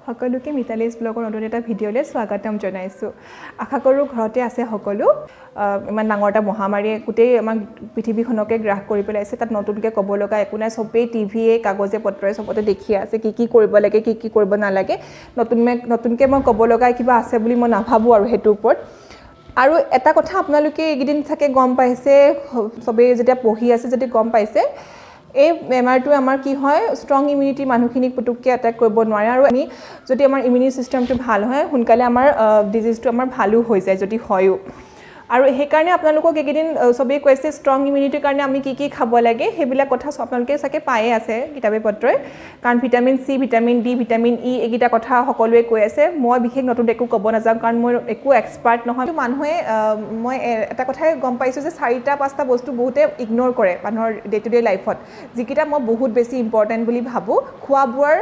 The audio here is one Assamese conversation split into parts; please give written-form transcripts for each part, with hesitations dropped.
সকলোকে মিতালীজ ব্লগৰ নতুন এটা ভিডিঅ'লৈ স্বাগতম জনাইছোঁ। আশা কৰোঁ ঘৰতে আছে সকলো। ইমান ডাঙৰ এটা মহামাৰীয়ে গোটেই আমাক পৃথিৱীখনকে গ্ৰাস কৰি পেলাইছে, তাত নতুনকৈ ক'ব লগা একো নাই। চবেই টিভিয়ে কাগজে পত্ৰই চবতে দেখি আছে কি কি কৰিব লাগে, কি কি কৰিব নালাগে। নতুনকৈ মই ক'ব লগা কিবা আছে বুলি মই নাভাবোঁ আৰু সেইটোৰ ওপৰত। আৰু এটা কথা আপোনালোকে এইকেইদিন চাগে গম পাইছে, চবেই যেতিয়া পঢ়ি আছে যদি গম পাইছে, এই বেমাৰটোৱে আমাৰ কি হয়, ষ্ট্ৰং ইমিউনিটি মানুহখিনিক পুতুককৈ এটেক কৰিব নোৱাৰে। আৰু আমি যদি আমাৰ ইমিউনি ছিষ্টেমটো ভাল হয়, সোনকালে আমাৰ ডিজিজটো আমাৰ ভালো হৈ যায় যদি হয়ো। আৰু সেইকাৰণে আপোনালোকক এইকেইদিন চবেই কৈছে ষ্ট্ৰং ইমিউনিটিৰ কাৰণে আমি কি কি খাব লাগে, সেইবিলাক কথা আপোনালোকে চাগে পায়ে আছে কিতাপে পত্ৰই। কাৰণ vitamin C, vitamin D, vitamin E এইকেইটা কথা সকলোৱে কৈ আছে। মই বিশেষ নতুন একো ক'ব নাযাওঁ, কাৰণ মই একো এক্সপাৰ্ট নহয়। মানুহে মই এটা কথাই গম পাইছোঁ যে চাৰিটা পাঁচটা বস্তু বহুতে ইগন'ৰ কৰে মানুহৰ ডে টু ডে লাইফত, যিকেইটা মই বহুত বেছি ইম্পৰ্টেণ্ট বুলি ভাবোঁ। খোৱা বোৱাৰ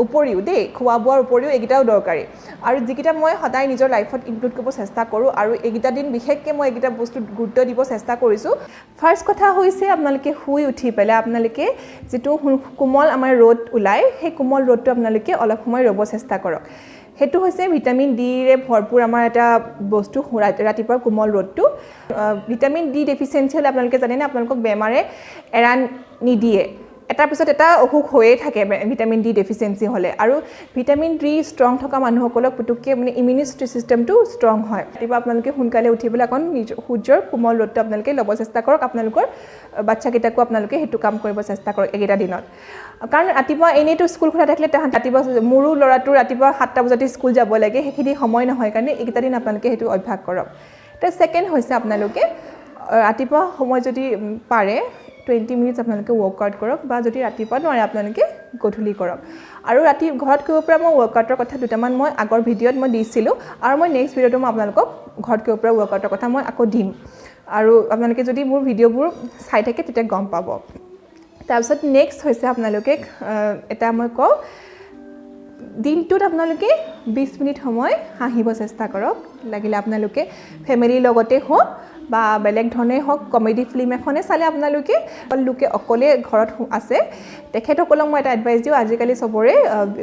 উপৰিও দেই, খোৱা বোৱাৰ উপৰিও এইকেইটাও দৰকাৰী। আৰু যিকেইটা মই সদায় নিজৰ লাইফত ইনক্লুড কৰিব চেষ্টা কৰোঁ, আৰু এইকেইটা দিন বিশেষকৈ মই এইকেইটা বস্তুত গুৰুত্ব দিব চেষ্টা কৰিছোঁ। ফাৰ্ষ্ট কথা হৈছে, আপোনালোকে শুই উঠি পেলাই আপোনালোকে যিটো কোমল আমাৰ ৰ'দ ওলায়, সেই কোমল ৰ'দটো আপোনালোকে অলপ সময় ৰ'ব চেষ্টা কৰক। সেইটো হৈছে ভিটামিন ডিৰে ভৰপূৰ আমাৰ এটা বস্তু, ৰাতিপুৱাৰ কোমল ৰ'দটো। ভিটামিন ডি ডেফিচিয়েঞ্চি হ'লে আপোনালোকে জানেনে, আপোনালোকক বেমাৰে এৰা নিদিয়ে, এটাৰ পিছত এটা অসুখ হৈয়ে থাকে ভিটামিন ডি ডেফিচিয়েঞ্চি হ'লে। আৰু ভিটামিন ডি ষ্ট্ৰং থকা মানুহসকলক পুতুককৈ মানে ইমিউনি ছিষ্টেমটো ষ্ট্ৰং হয়। ৰাতিপুৱা আপোনালোকে সোনকালে উঠি পেলাই অকণ নিজ সূৰ্যৰ কোমল ৰ'দটো আপোনালোকে ল'ব চেষ্টা কৰক। আপোনালোকৰ বাচ্ছাকেইটাকো আপোনালোকে সেইটো কাম কৰিব চেষ্টা কৰক এইকেইটা দিনত। কাৰণ ৰাতিপুৱা এনেইতো স্কুল খোলা থাকিলে তাহাঁত ৰাতিপুৱা, মোৰো ল'ৰাটো ৰাতিপুৱা 7টা বজাতে স্কুল যাব লাগে, সেইখিনি সময় নহয় কাৰণে এইকেইটা দিন আপোনালোকে সেইটো অভ্যাস কৰক। তাৰ ছেকেণ্ড হৈছে, আপোনালোকে ৰাতিপুৱা সময় যদি পাৰে 20 মিনিটছ আপোনালোকে ৱৰ্কআউট কৰক, বা যদি ৰাতিপুৱা নোৱাৰে আপোনালোকে গধূলি কৰক। আৰু ৰাতি ঘৰত কৰিব পৰা মই ৱৰ্কআউটৰ কথা দুটামান মই আগৰ ভিডিঅ'ত মই দিছিলোঁ, আৰু মই নেক্সট ভিডিঅ'টো মই আপোনালোকক ঘৰত কৰিব পৰা ৱৰ্কআউটৰ কথা মই আকৌ দিম। আৰু আপোনালোকে যদি মোৰ ভিডিঅ'বোৰ চাই থাকে তেতিয়া গম পাব। তাৰপিছত নেক্সট হৈছে, আপোনালোকে এটা মই কওঁ, দিনটোত আপোনালোকে 20 মিনিট সময় হাঁহিব চেষ্টা কৰক। লাগিলে আপোনালোকে ফেমিলিৰ লগতে হওক বা বেলেগ ধৰণে হওক, কমেডি ফিল্ম এখনে চালে আপোনালোকে, লোকে অকলে ঘৰত আছে তেখেতসকলক মই এটা এডভাইচ দিওঁ। আজিকালি চবৰে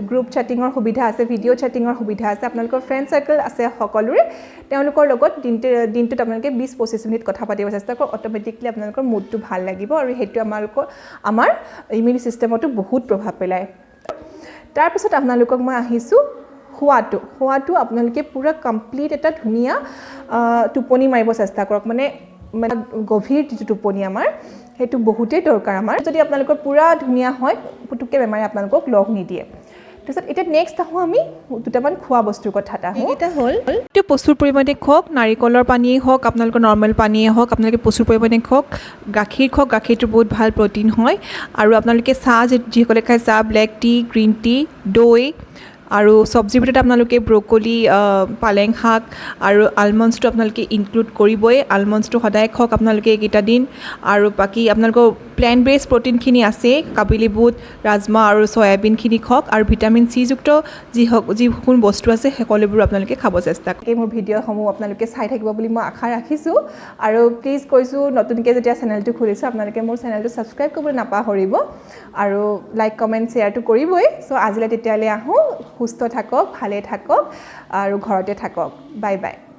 গ্ৰুপ চেটিঙৰ সুবিধা আছে, ভিডিঅ' চেটিঙৰ সুবিধা আছে, আপোনালোকৰ ফ্ৰেণ্ড চাৰ্কেল আছে সকলোৰে, তেওঁলোকৰ লগত দিনটোত আপোনালোকে 20-25 মিনিট কথা পাতিব চেষ্টা কৰক। অট'মেটিকলি আপোনালোকৰ মুডটো ভাল লাগিব, আৰু সেইটো আমাৰ ইমিউন ছিষ্টেমতো বহুত প্ৰভাৱ পেলায়। তাৰপিছত আপোনালোকক মই আহিছোঁ শোৱাটো। শোৱাটো আপোনালোকে পূৰা কমপ্লিট এটা ধুনীয়া টোপনি মাৰিব চেষ্টা কৰক। মানে গভীৰ যিটো টোপনি আমাৰ, সেইটো বহুতেই দৰকাৰ আমাৰ। যদি আপোনালোকৰ পূৰা ধুনীয়া হয়, পুতুককৈ বেমাৰে আপোনালোকক লগ নিদিয়ে। তাৰপিছত এতিয়া নেক্সট আহোঁ আমি দুটামান খোৱা বস্তুৰ কথা এটা আহোঁ। এইকেইটা হ'ল, এইটো প্ৰচুৰ পৰিমাণে খওক, নাৰিকলৰ পানীয়েই হওক, আপোনালোকৰ নৰ্মেল পানীয়েই হওক, আপোনালোকে প্ৰচুৰ পৰিমাণে খওক। গাখীৰ খওক, গাখীৰটো বহুত ভাল প্ৰ'টিন হয়। আৰু আপোনালোকে চাহ যিসকলে খায়, চাহ, ব্লেক টি, গ্ৰীণ টি, দৈ, আৰু চব্জিৰ ভিতৰত আপোনালোকে ব্ৰকলি, পালেং শাক আৰু আলমণ্ডছটো আপোনালোকে ইনক্লুড কৰিবই। আলমণ্ডছটো সদায় খওক আপোনালোকে এইকেইটা দিন। আৰু বাকী আপোনালোকৰ প্লেণ্ট বেছড প্ৰ'টিনখিনি আছেই, কাবুলি বুট, ৰাজমাহ আৰু চয়াবিনখিনি খওক। আৰু ভিটামিন চিযুক্ত যিসকল বস্তু আছে সকলোবোৰ আপোনালোকে খাব চেষ্টা কৰক। মোৰ ভিডিঅ'সমূহ আপোনালোকে চাই থাকিব বুলি মই আশা ৰাখিছোঁ। আৰু প্লিজ কৈছোঁ, নতুনকৈ যেতিয়া চেনেলটো খুলিছোঁ, আপোনালোকে মোৰ চেনেলটো ছাবস্ক্ৰাইব কৰিবলৈ নাপাহৰিব, আৰু লাইক, কমেণ্ট, শ্বেয়াৰটো কৰিবই। আজিলৈ তেতিয়াহ'লে আহোঁ। সুস্থ থাকক, ভালে থাকক আৰু ঘৰতে থাকক। Bye bye.